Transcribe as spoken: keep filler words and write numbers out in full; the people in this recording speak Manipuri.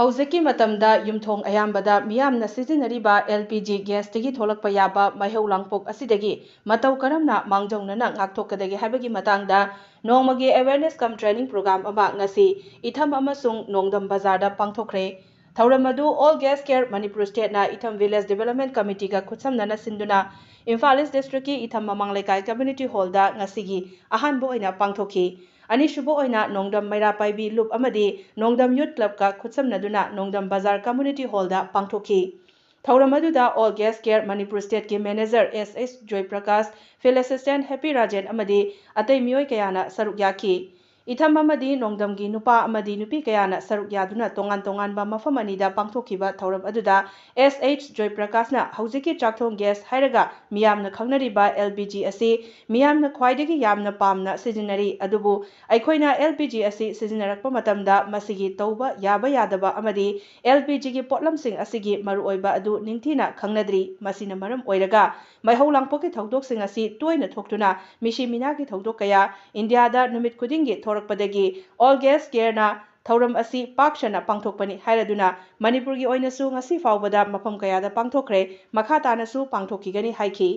ꯍꯧꯖꯤꯛꯀꯤ ꯃꯇꯝꯗ ꯌꯨꯝꯊꯣꯡ ꯑꯌꯥꯝꯕꯗ ꯃꯤꯌꯥꯝꯅ ꯁꯤꯖꯤꯟꯅꯔꯤꯕ L P G gas ꯇꯒꯤ ꯊꯣꯛꯂꯛꯄ ꯌꯥꯕ ꯃꯩꯍꯧ ꯂꯥꯡꯄꯣꯛ ꯑꯁꯤꯗꯒꯤ ꯃꯇꯧ ꯀꯔꯝꯅ ꯃꯥꯡꯖꯧꯅꯅ ꯉꯥꯛꯊꯣꯛꯀꯗꯒꯦ ꯍꯥꯏꯕꯒꯤ ꯃꯇꯥꯡꯗ ꯅꯣꯡꯃꯒꯤ awareness cum training program ꯑꯃ ꯉꯁꯤ ꯏꯊꯝ ꯑꯃꯁꯨꯡ ꯅꯣꯡꯗꯝ ꯕꯖꯥꯔꯗ ꯄꯥꯡꯊꯣꯛꯈ꯭ꯔꯦ꯫ ꯊꯧꯔꯝ ꯑꯗꯨ All Gas Care Manipur State ꯅ ꯏꯊꯝ Village Development Committee ꯒ ꯈꯨꯠꯁꯝꯅꯅ ꯁꯤꯟꯗꯨꯅ ꯏꯝꯐꯥꯜ East District ꯀꯤ ꯏꯊꯝ ꯃꯃꯥꯡ ꯂꯩꯀꯥꯏ Community Hall ꯗ ꯉꯁꯤꯒꯤ ꯑꯍꯥꯟꯕ ꯑꯣꯏꯅ ꯄꯥꯡꯊꯣꯛꯈꯤ꯫ ꯑꯅꯤꯁꯨꯕ ꯑꯣꯏꯅ ꯅꯣꯡꯗꯝ ꯃꯩꯔꯥ ꯄꯥꯏꯕꯤ ꯂꯨꯞ ꯑꯃꯗꯤ ꯅꯣꯡꯗꯝ Youth Club ꯀ ꯈꯨꯠꯁꯝꯅꯗꯨꯅ ꯅꯣꯡꯗꯝ ꯕꯖꯥꯔ Community Hall ꯗ ꯄꯥꯡꯊꯣꯛꯈꯤ꯫ ꯊꯧꯔꯝ ꯑꯗꯨꯗ All Gas Care Manipur State ꯀꯤ Manager S H ꯖꯣꯏꯄ꯭ꯔꯀꯥꯁ, Field Assistant Happy Rajen ꯑꯃꯗꯤ ꯑꯇꯩ ꯃꯤꯑꯣꯏ ꯀꯌꯥꯅ ꯁꯔꯨꯛ ꯌꯥꯈꯤ꯫ ꯏꯊꯝ ꯑꯃꯗꯤ ꯅꯣꯡꯗꯝꯒꯤ ꯅꯨꯄꯥ ꯑꯃꯗꯤ ꯅꯨꯄꯤ ꯀꯌꯥꯅ ꯁꯔꯨꯛ ꯌꯥꯗꯨꯅ ꯇꯣꯉꯥꯟ ꯇꯣꯉꯥꯟꯕ ꯃꯐꯝ ꯑꯅꯤꯗ ꯄꯥꯡꯊꯣꯛꯈꯤꯕ ꯊꯧꯔꯝ ꯑꯗꯨꯗ S H ꯖꯣꯏꯄ꯭ꯔꯀꯥꯁꯅ ꯍꯧꯖꯤꯛꯀꯤ ꯆꯥꯛꯊꯣꯡ gas ꯍꯥꯏꯔꯒ ꯃꯤꯌꯥꯝꯅ ꯈꯪꯅꯔꯤꯕ L P G ꯑꯁꯤ ꯃꯤꯌꯥꯝꯅ ꯈ꯭ꯋꯥꯏꯗꯒꯤ ꯌꯥꯝꯅ ꯄꯥꯝꯅ ꯁꯤꯖꯤꯟꯅꯔꯤ, ꯑꯗꯨꯕꯨ ꯑꯩꯈꯣꯏꯅ L P G ꯑꯁꯤ ꯁꯤꯖꯤꯟꯅꯔꯛꯄ ꯃꯇꯝꯗ ꯃꯁꯤꯒꯤ ꯇꯧꯕ ꯌꯥꯕ ꯌꯥꯗꯕ ꯑꯃꯗꯤ L P G ꯒꯤ ꯄꯣꯠꯂꯝꯁꯤꯡ ꯑꯁꯤꯒꯤ ꯃꯔꯨꯑꯣꯏꯕ ꯑꯗꯨ ꯅꯤꯡꯊꯤꯅ ꯈꯪꯅꯗ꯭ꯔꯤ꯫ ꯃꯁꯤꯅ ꯃꯔꯝ ꯑꯣꯏꯔꯒ ꯃꯩꯍꯧ ꯂꯥꯡꯄꯣꯛꯀꯤ ꯊꯧꯗꯣꯛꯁꯤꯡ ꯑꯁꯤ ꯇꯣꯏꯅ ꯊꯣꯛꯇꯨꯅ ꯃꯤꯁꯤ ꯃꯤꯅꯥꯒꯤ ꯊꯧꯗꯣꯛ ꯀꯌꯥ ꯏꯟꯗꯤꯌꯥꯗ ꯅꯨꯃꯤꯠ ꯈꯨꯗꯤꯡꯒꯤ ꯊꯣꯔꯛꯄꯗꯒꯤ All Gas Care ꯅ ꯊꯧꯔꯝ ꯑꯁꯤ ꯄꯥꯛ ꯁꯟꯅ ꯄꯥꯡꯊꯣꯛꯄꯅꯤ ꯍꯥꯏꯔꯗꯨꯅ ꯃꯅꯤꯄꯨꯔꯒꯤ ꯑꯣꯏꯅꯁꯨ ꯉꯁꯤ ꯐꯥꯎꯕꯗ ꯃꯐꯝ ꯀꯌꯥꯗ ꯄꯥꯡꯊꯣꯛꯈ꯭ꯔꯦ, ꯃꯈꯥ ꯇꯥꯅꯁꯨ ꯄꯥꯡꯊꯣꯛꯈꯤꯒꯅꯤ ꯍꯥꯏꯈꯤ꯫